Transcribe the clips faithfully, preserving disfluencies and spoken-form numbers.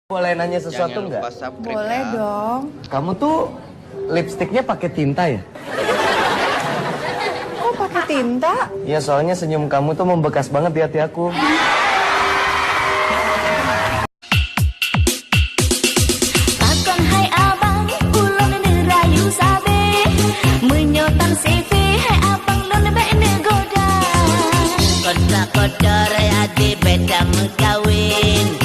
Boleh nanya sesuatu nggak? Boleh dong. Kamu tuh lipstiknya pakai tinta ya? Kok pakai tinta? Ya, soalnya senyum kamu tuh membekas banget di hati aku. Pakon hai abang, ulôn neurayu sabe. Meunyoe tan C V, hai abang lôn bèk neugoda. Koda-koda hai até beda meukawen.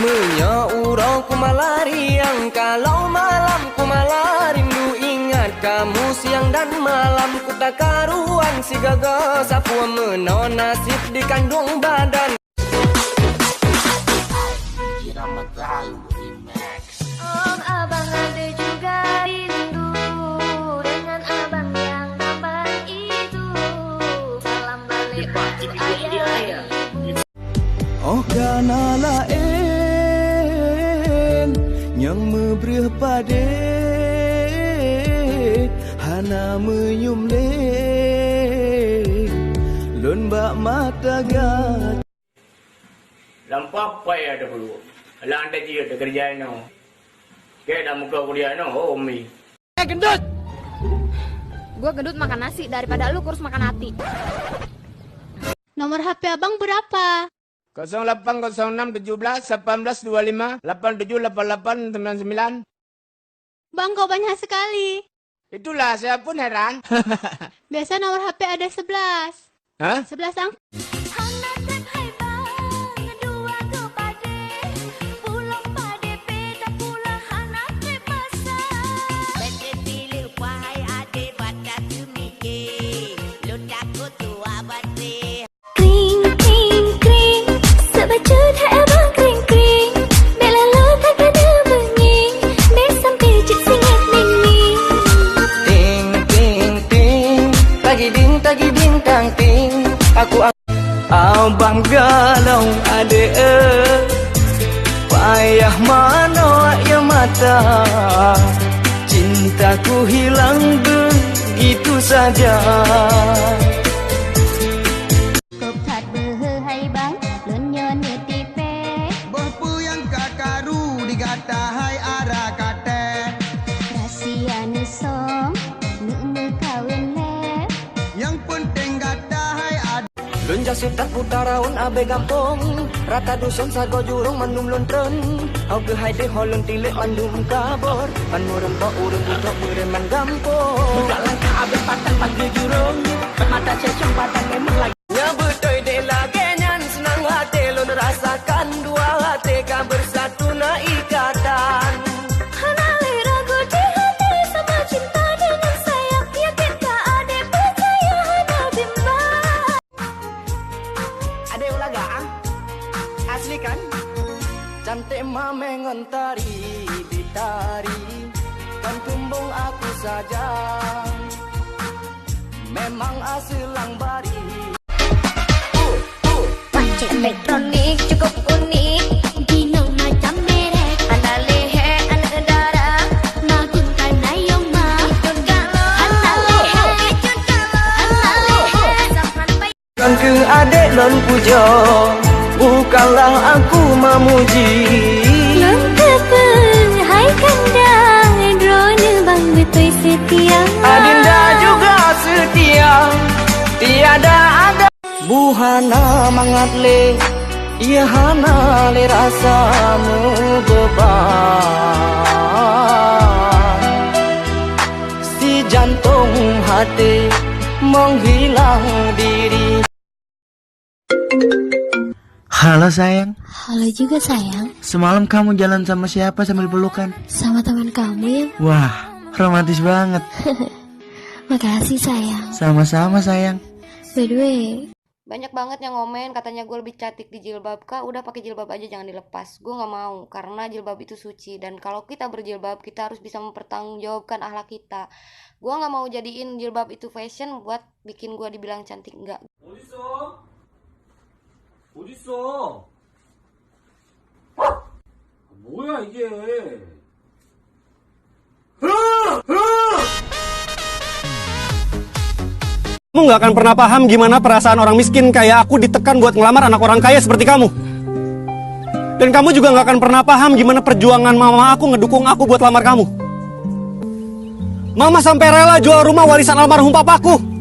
Meunyoe uroe ku malah riang, kalau malam ku malah rindu, ingat kamu siang dan malam, ku tak karuan sigaga sapeue meunoe nasib dikandung badan. Oh, abang ada juga rindu dengan abang yang tampan itu. Salam balik untuk ayah ibu. Oh, kana laén nyang meubreuh padé, hana meuyuem lé lôn bak mata gata. Lampah payah teupeue. Alah, anda jeuet teukeureuja inoe. Keu dak muka kuliah inoe, oh, Umi. Eh, gendut! Gua gendut makan nasi daripada lu kurus makan hati. Nomor H P abang berapa? Kosong lapan kosong enam tujuh belas lapan belas dua lima lapan tujuh lapan lapan sembilan sembilan. Bang, kok banyak sekali? Itulah, saya pun heran. Biasa nomor H P ada sebelas. Hah? Sebelas ang. Hana trép hai bang, dua go padé. Pulang padé beda pula hana trép masa. Bèk piléh wahai adé, bata teumike. Lôn takot tuha baté. Kring, kring, kring. Sok bacut hai abang kring, kring. Bèk lalo that keuneuk beungéh. Bèk sampai cit singet ning-ning. Ting, ting, ting. Tagiding, tagiding, tang, ting. Aku a-, abang galong adé, eh. Payah manoe air mata. Cintaku hilang begitu saja. Kop that beuhe hai bang, lôn nyoe neutipée. Boh peue nyang ka karu di gata hai ara katée. Rahsia neusong, neumeukawen lé. Nyang peunteng gata hai ad- Lôn jak seutôt puta raun abée gampông. Rata duson sagoe jurông mandum lôn treun. Hau keuhai deuh ho lôn tilék mandum kabor. Ban meurumpok ureueng beutrok meureman gampông. Budak langkah abée patang pageue jurông. Ban mata cécong padang memang lagi. Nyan beutôi deh lagée nyan, seunang até lôn rasakan, dua até ka beusatu na ikatan. Hana lé ragu di hati sama cinta dengan sayap, yakin ka adé peucaya hana bimbang. Adé ulaga, ah? Asli kan? Cantik mameh ngon tari, bitari, kan kumbong aku saja. Memang aseulang bari. Pancik elektronik cukup unik, ginong macam merek. Anak lehek, anak dara, magun tanayong ma. Anak lehek, anak lehek, sampan Bukan keu adék lôn pujoe, bukanlah aku memuji. Lôn teupeu hai kanda, droeneuh bang beutôi seutia. Adinda juga setia, tiada ada. Buhana mangat lé, ia hana lé rasa meubeban. Si jantong hati menghilang diri. Halo sayang. Halo juga sayang. Semalam kamu jalan sama siapa sambil pelukan? Sama teman kamu ya. Wah, romantis banget. Makasih sayang. Sama-sama sayang. By the way, banyak banget yang ngomen katanya gue lebih cantik di jilbab. Kak, udah pakai jilbab aja, jangan dilepas. Gue nggak mau, karena jilbab itu suci. Dan kalau kita berjilbab, kita harus bisa mempertanggungjawabkan akhlak kita. Gue nggak mau jadiin jilbab itu fashion buat bikin gue dibilang cantik, nggak. Udah so. Udah so. Gue aja. Kamu nggak akan pernah paham gimana perasaan orang miskin kayak aku ditekan buat ngelamar anak orang kaya seperti kamu. Dan kamu juga nggak akan pernah paham gimana perjuangan mama aku ngedukung aku buat lamar kamu. Mama sampai rela jual rumah warisan almarhum papaku.